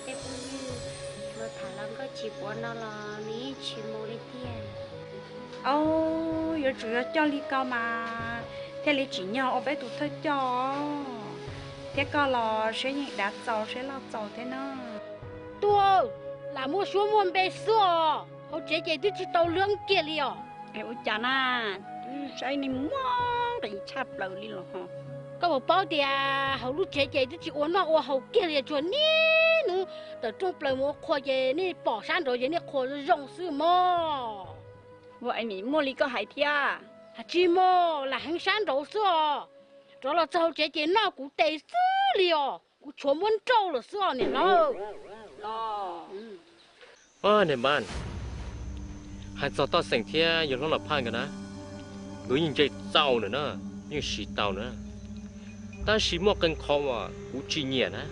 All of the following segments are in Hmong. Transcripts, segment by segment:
Tej phooj ywg, mus tham los Nkauj Tsim puav no los nws yeej tsis mus li tiag. Au, yuav tsum yog coj li ko mas thiaj li tsim nyog ua peb tus thawj coj. Thiab koj los siab yeej dav txaus siab loj txaus thiab na. Tuaj, lam muaj suab muaj npe xwb os, hauv tsev ces twb tsis tau lwb kiag li os. Es ua cas na, saib nej muaj nqis tshaj plaws li los ho. Koj puas paub tias hauv lub tsev ces twb tsis ua noj ua haus kiag li, tsuas niaj hnub tawm rooj plaws mus ua qhua ces nej pom sab nraud ces nej qhuas zoo xwb mog. Ua es nim muaj li koj hais thiab? Hais tsis mog, lam heev sab nraud xwb os. Rov los txog hauv tsev ces noj kuv tes xwb li os, kuv tshuav muab nrauj lawm xwb os niam hlob. Niam npab, hais txog Toj Xeem thiab yawg hlob Nom Phaj nkawd na, nkawd yeej ntse txaus lawm na, yeej siv tau na. Tab sis muaj qee qhov uas kuv tsis nyiam na,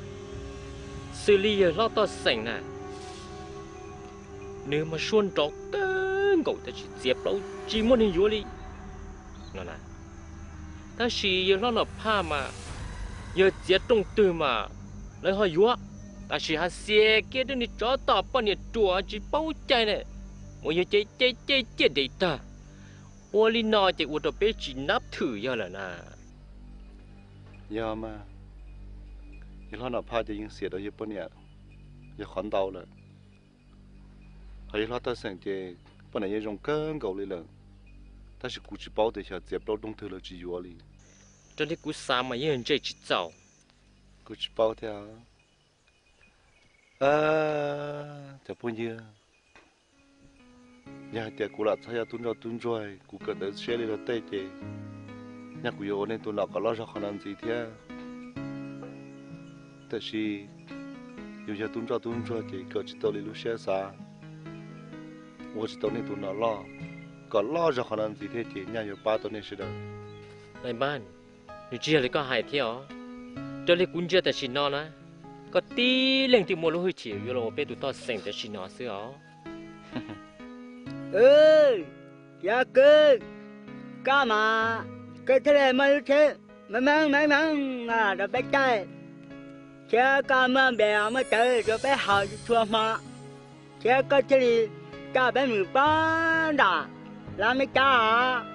xws li yawg hlob Toj Xeem na, nws mas suab nraud kawg nkaus tab sis txiav plaub tsis muaj neeg yuav li no na. Tab sis yawg hlob Nom Phaj mas yawg txiav rooj twg mas lawv ho yuav, tab sis ho xiam kiag rau nws tsov tom poj niam ruam tsis paub cai ne, muab yawg cem cem cem ciaj dev tag. Ua li no ces ua rau peb tsis nab thwm yawg lawm na. Yog mas, yawg hlob Nom Phaj ces yeej xiam rau yawg poj niam yog qhov ntau lawm. Ho yawg hlob Toj Xeem ces poj niam yeej zoo kawg nkaus li lawm, tab sis kuv tsis paub tias xyov txiav plaub rooj twg lawv tsis yuav li. Raws li kuv xav mas yeej ntse tsis txaus. Kuv tsis paub thiab. Cov phooj ywg, yog hais tias kuv lam txhob yog tub ntsoj tub ntsuag, kuv kawm ntawv siab li luag tej ces nyaj kuv yuav ua nej tus nom kom loj zog qhov no ntxiv thiab. Tab sis yus yog tub ntsoj tub ntsuag ces kawm tsis tau li lub siab xav, ua tsis tau nej tus nom loj kom loj zog qhov no ntxiv thiab ces nyaj yuav pab tau nej sawv daws. Npab, nws tsis yog li koj hais thiab os. Raws li kuv ntsia tam sim no na, koj tib leeg thiaj muaj lub hwj chim yuav los ua peb tus Toj Xeem tam sim no xwb os. Tiav kwv, koj mas koj thiaj li muaj lub tsheb meej meej meej meej rau peb caij, thiab koj muaj npe muaj tawv rau peb haus tsis tshua hmo, thiab koj thiaj li coj peb mus poob nram lawv Meskas,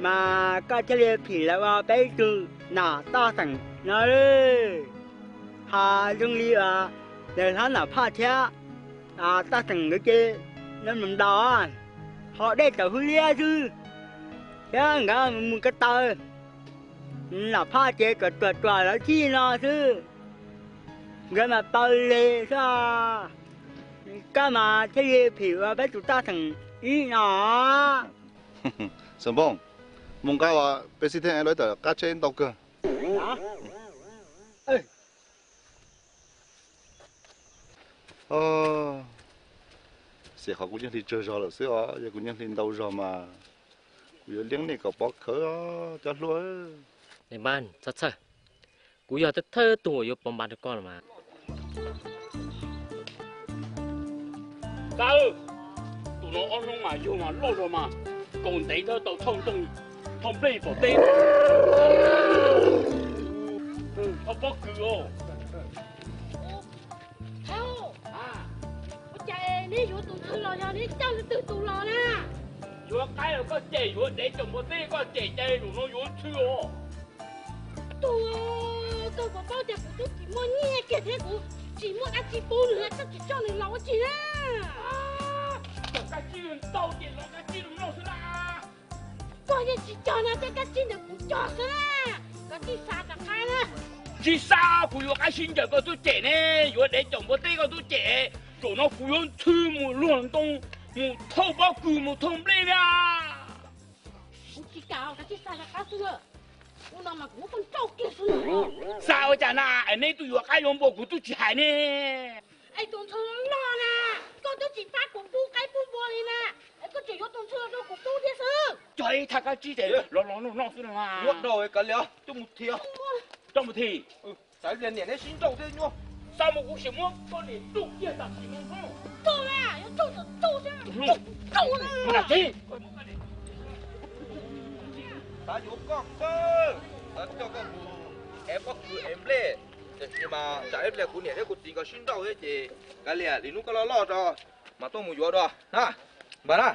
mas koj thiaj li phim lawv ua peb tus nom Toj Xeem no. Ho zoo li uas yawg hlob Nom Phaj thiab Toj Xeem nkawd ces nws mus ntaus haus dej tawm hwj liab xwb, thiab nkawd mus ko taw, Nom Phaj ces tsuas ruam ruam lawv txij no xwb, nkawd mas paws leg xwb. Koj mas thiaj li phim ua peb tus Toj Xeem ib no. Xeem Npooj, mus nqa peb xib thiab lawv tom qab tsheb ntau kawg. Xiam qhov kuv nyob hli tsawg zog lawm xwb os, yog kuv nyob hli ntau zog mas kuv yuav liab nej kom pov khawv cov hluas. Npab, txhob txhawj, kuv yog thawj thawj tug uas yuav pov npab rau koj los mas. Kab, tus no ob hnub mas yug mas loj zog mas kaus ntev thawj tau thauj nplej pom teb. Thauj pob kws os. Ua cas neb yuav tus ntxhw los yog neb coj leej twg tus los na? Yuav qaib los koj cem, yuav dev caum npua teb koj cem, cas zaum no yuav ntxhw os. Tuag, koj puas paub tias kuv twb tsis muaj nyiaj kiag thiab kuv tsis muaj dab tsi pub nws, koj tsis coj nws los ua tsi na? Cov kab tsib ntau ces los kab tsib los noj xwb na. Koj yeej tsis cog no, cov kab tsib ntawd kuv cog xwb na. Koj tij xa rov qab na. Tsis xa, kuv yuav qaib sib ncaws koj twb cem ne, yuav dev caum npua teb koj twb cem. Zaum no kuv yuav ntxhw mus luag ntoo, mus thauj pob kws, mus thauj nplej na. Kuv tsis kam, koj tij xa rov qab xwb na. Ua no mas kuv muab koj nrauj kiag xwb na. Xa ua cas na, es neb twb yuav qaib yuav npua kuv twb tsis hais ne. Es tus ntxhw loj na, koj twb tsis pab kuv pub qaib pub npua li na, es koj tseem yuav tus ntxhw los rau kuv pub thiab xwb. Cog ib thaj kab tsib ces los los noj noj xwb na. Muab rau kav liam, coj mus thi. Coj mus thi. Xav tias niam neb sib nrauj thiab nyuaj. Xa mus kuv sim muab koj niam tsuj kiag tam sim no. Tsuj na, yuav tsuj tsuj tsuj xwb. Xav yuav koj kawg, xav coj koj mus ev pob kws ev nplej. Tiam sis mas tsam ib pliag kuv niam thiab kuv txiv nkawd sib nrauj thiab ces kav liam, lwm hnub koj loj loj tso mas tuaj mus yuav dua na, npawg na.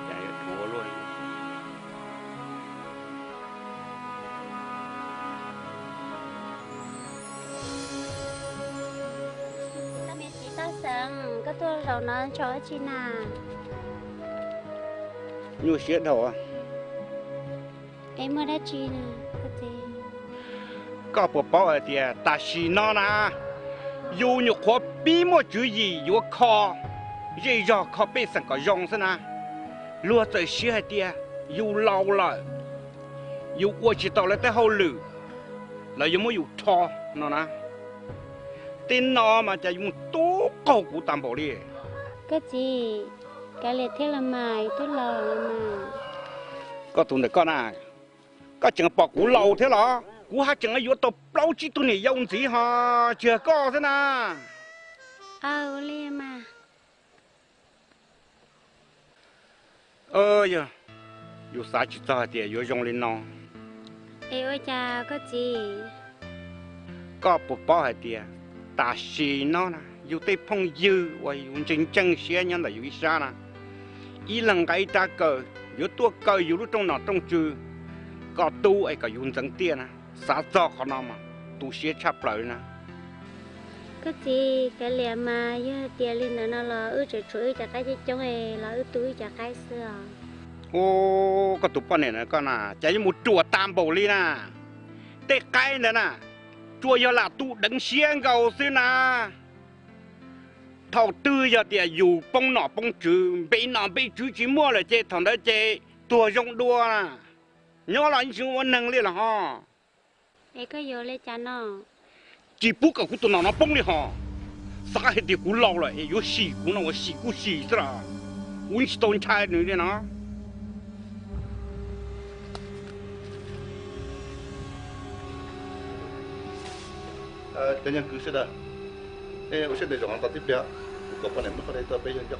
Cas yuav dhuav luaj li. Koj me txiv Toj Xeem, koj tuaj zaum no ntshaw dab tsi na? Nyuaj siab dhau. Es muaj dab tsi na? Koj puas paub hais tias tam sim no na, yus nyuam qhuav pib muaj tswv yim yuav kho zej zog kho pej xeem kom zoo xwb na. Luag txawm siab hais tias yus laus lawm, yus ua tsis tau lawv tej hauj lwm, lawv yuav muab yus rho no na. Tej no mas cas yus mus tub qaug kuv tas npaum li. Koj txiv, kav liam thiab los mas, yus twb laus lawm mas. Koj tus ntawm koj na, koj tseem pom kuv laus thiab los? Kuv haj tseem yuav tau plaub tsib tug niam yau ntxiv ho tsis yog koj xwb na. Aw, ua li mas. Yog, yus xav tsis txog hais tias yuav zoo li no. Es ua cas koj txiv? Koj puas paub hais tias tam sim no na, yus tej phooj ywg uas yus ntseeg ntseeg siab nyob ntawm yus ib sab na, ib leeg nqa ib rab kaw yuav tuaj kaw yus lub rooj nom rooj tswv, koj tub es kom yus ntxeev tiaj na. Xav txog qhov no mas tu siab tshaj plaws li na. Koj txiv, kav liam mas, yog hais tias li ntawd no los wb tseem tshuav wb cov qaib coob coob los wb tu wb cov qaib xwb os. Ub, koj tus poj niam na, koj na cas yuav mus ruam tas npaum li na. Tej qaib ntawd na, tsuas yog lam tu deev siab nkaus xwb na. Thaum twg yog tias yus poob nom poob tswv, npe nom npe tswv tsis muaj lawm ces thaum ntawd ces tuag zoo dua na. Nyob los yeej tsis ua neeg li los ho. Es koj yuav li cas no? Tsis pub kom kuv tus nom no poob li ho. Xav hais tias kuv laus lawm es yuav sim kuv no uas sim kuj sim xwb los. Kuv tsis tau ntshai nws li no. Cov nyuag kwv sawv daws, nej ua siab ntev zaum no tos tib pliag, kuv kom poj niam muab qhov dej tuaj peb yog nco.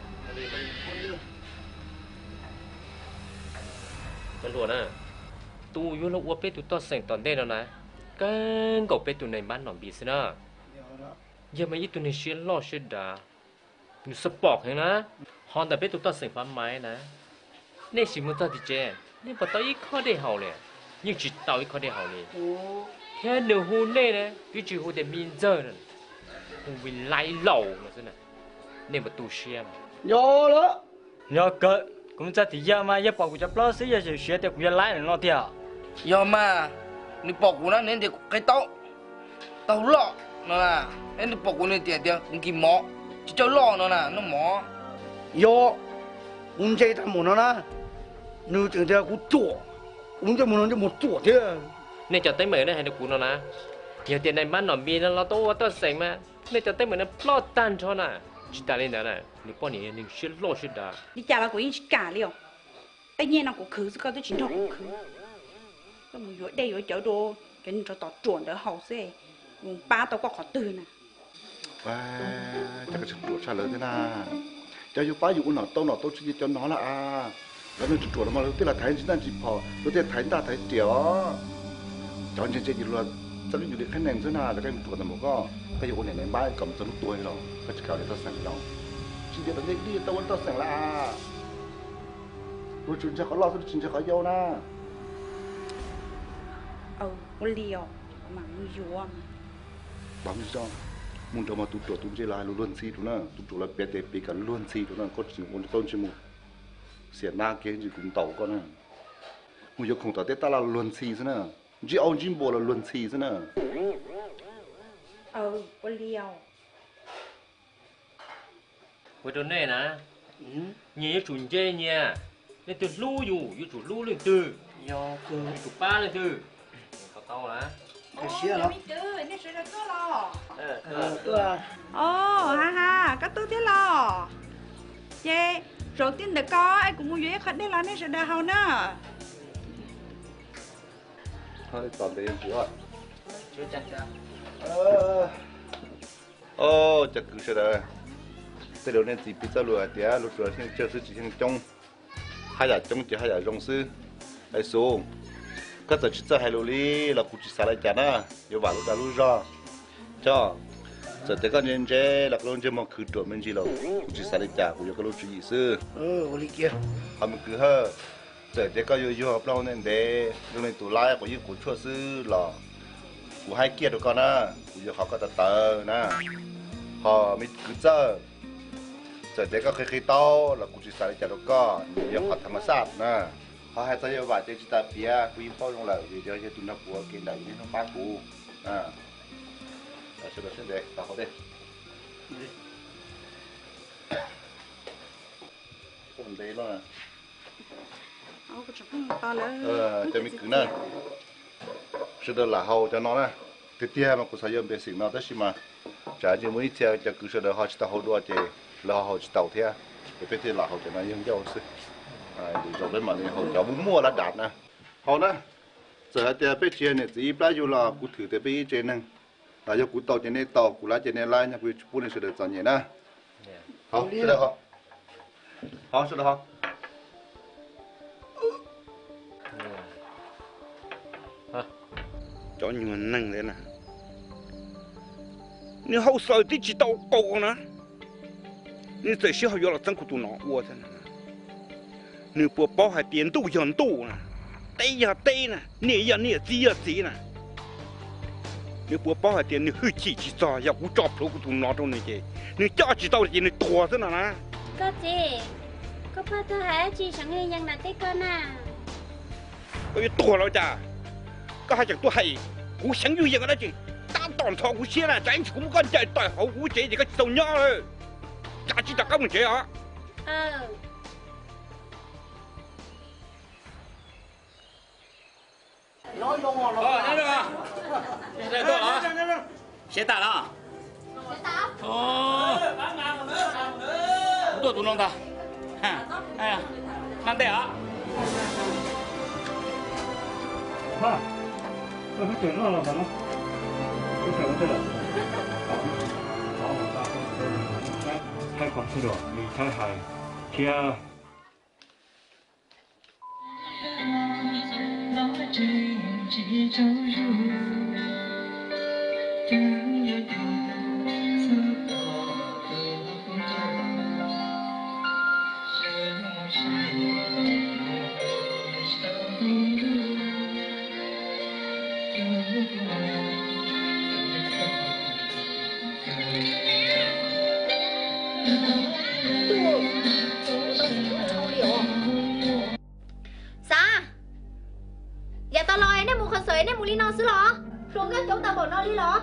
Cov hluas na, tus yuav los ua peb tus toj xeem tom ntej no na, kawg nkaus peb tus nais npab Nom Npis xwb na. Yog mas ib tug neeg siab loj siab dav, nws xab pom heev na. Ho ntawm peb tus toj xeem Fav Maiv na, nej sim mus txog tim tsev, nej puas tau ib khob dej haus li? Yeej tsis tau ib khob dej haus li. Thiab nws hu nej na, twb tsis hu tias me ntxawg, hu me laib laus no xwb na. Nej puas tu siab? Yog lawm. Yog kawg, kuv mus txog tim yawg mas yawg pom kuv cov plaub xwb yawg tseem siv tias kuv yog laib no tiag. Yog mas, nws pom kuv na nws tias kuv qe taub, taub loj no na, nws pom kuv nws tias tias kuv nkis mov, tsis txawj loj no na, noj mov. Yog, kuv ntse tag mus no na, nws tseem tias kuv ruam, kuv ntsej muag no ntsej muag ruam thiab. Nej cov teeb meem nej hais rau kuv no na, yog tias nais npab Nom Npis no los tau ua toj xeem mas nej cov teeb meem no ploj tag nrho na. Tsis tas li ntawd na, nws poj niam yog neeg siab loj siab dav. Li cas los kuv yeej tsis kam li os. Tej nyiaj no kuv khwv xwb koj twb tsis nrog kuv khwv. Koj mus yuav dej yuav cawv rau cov neeg rau tom ruam ntawd haus xwb, kuv pab tau koj qhov twg na? Cas koj tseem ruam tshaj lawv thiab na? Cov yuav pab yus ua nom tau nom tau tswv ces cov no lawm a. Lawv neeg ruam ruam los mas luag tej los thaiv ntsis ntaj ntsis phom, luag tej thaiv ntaj thaiv riam os. Cov ntse ntse ces luag txawj lub nyuag li qhaib nees xwb na, lawv koj mus ruam ntawm mus koj, koj yuav ua niam nais npab kom mus txog lub tuag los koj tsis kam ua toj xeem los? Tsis ntiav tom ntej twb tau ua toj xeem lawm a. Luag tsuas ntseeg qhov loj xwb, luag tsis ntseeg qhov yau na. Ua li os, mam mus yuav. Mus nrog mas tus ruam tus ntse los hais lus luag ntxhi rau na, tus ruam los piav tes piv kom luag ntxhi rau na, koj tsis ua tau ntsej muag xiam na kiag ntsis kuv ntaus koj na. Mus yuav khoom tom teb tab laj luag ntxhi xwb na, ntsib aub ntsib npua los luag ntxhi xwb na. Ua li os. Kuv rau nej na, nyias yuav tsum nce nyias, leej twg hlub yus yuav tsum hlub leej twg, yuav tsum pab leej twg. Os, ha ha, koj tuaj thiab los? Ces zaum twg ntawm ko es kuv mus yuav ib qho dej los nej sawv daws haus na. Os, cov kwv sawv daws, tej zaum nej txiv pw txoj lus hais tias lub tsuas xyeej tsawg xwb tsis xyeej coob, haj yam coob ces haj yam zoo xwb. Xub, koj txawm tsis txawj hais lus li los kuv tsis xav li cas na, yuav vam lub dag lub zog. Cov, txawm tias koj ntse ntse los koj lub ntsej muag khwv ruam me ntsis los kuv tsis xav li cas, kuv yuav koj lub tswv yim xwb. Ho me kwv Hawj, txawm tias koj yuag yuag plaub hau ntev ntev zoo li tus laib quav yeeb quav tshuaj xwb los kuv hais kiag rau koj na, kuv yuav qhov koj tawv tawv na. Ho me kwv Txawj, txawm tias koj qhia qhia tau los kuv tsis xav li cas rau koj, nws yog qhov tham ma xaj na. Ho hais txog yog vam ces tsis tas piav, kuv yeej paub zoo lawm, vim yog yog tus nrog kuv ua ke ntawm yus niaj hnub pab kuv. Sawv daws siab ntev tau haus dej. Ntev lawm. Cov me kwv na, sawv daws lam haus cov no na. Tiag tiag mas kuv xav yuav npe xeem no tab sis mas tsam ces muaj ib txhia cov kwv sawv daws ho tsis tau haus dua ces lawv ho haus tsis tau thiab, ces peb thiaj lam haus cov no yog ncauj xwb. Zaum peb mam li haus cov muaj muaj lab dav na. Haus na, txawm hais tias peb tsis yog niam txiv ib plab yug los kuv thwm tias peb ib tsev neeg, los yog kuv tau ces nej tau, kuv laib ces nej laib, nyob kuv yuav tsis pub nej sawv daws txom nyem na. Haus sawv daws haus. Haus sawv daws haus. Cov nyuag neeg ntawd na, nws haus xaws twb tsis tau qau na, nws txawm sib ho yuav los txeeb kuv tus no ua thiab. Nws puas paub hais tias ntuj yog ntuj na, teb yog teb na, niam yog niam, txiv yog txiv na? Nws puas paub hais tias nws hwj chim tsis txog, yog kuv tso plhuav kuv tus no rau nws ces nws coj tsis tau ces nws tuag xwb no na. Koj txiv, koj pheej tuaj hais dab tsi seev yees nas teb koj na? Koj yuav tuag los cas? Koj haj tseem tuaj hais kuv seev yuj yees dab tsi? Tab tom ntxhov kuv siab na, tsam ib ntsis kuv muab koj ncaws tawm hauv kuv tsev ces koj tsis tau nyob lawm. Kav tsij rov qab mus tsev os. Siav tas los? Tuaj tus no ntag. Naj ntej os. Thaij qhov txhua yam li thaib hais thiab. Xav, yav tas los nej mus kho xaws nej mus li no xwb los? Hluas nkauj coob tau npaum no li los?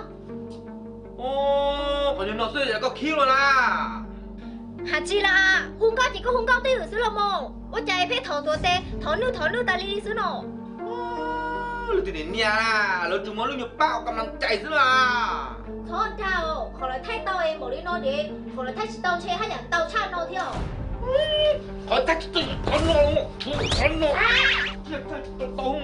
Qhov no xwb yog koj khib los na. Hais tsis los, hu nkauj ces koj hu nkauj twj ywm xwb los mas, ua cas pheej thov tuav tes thov nwj thov nwj tas li xwb no? Lawv tus niam niam, lawv tsuas muaj lub nyuag pab ua ka ma cai xwb na. Thov dag, qhov lawv thaij tau es npaum li no ces qhov lawv thaij tsis tau ntshe haj yam ntau tshaj no thiab. Qhov thaij tsis tau, qhov no, qhov no, tau.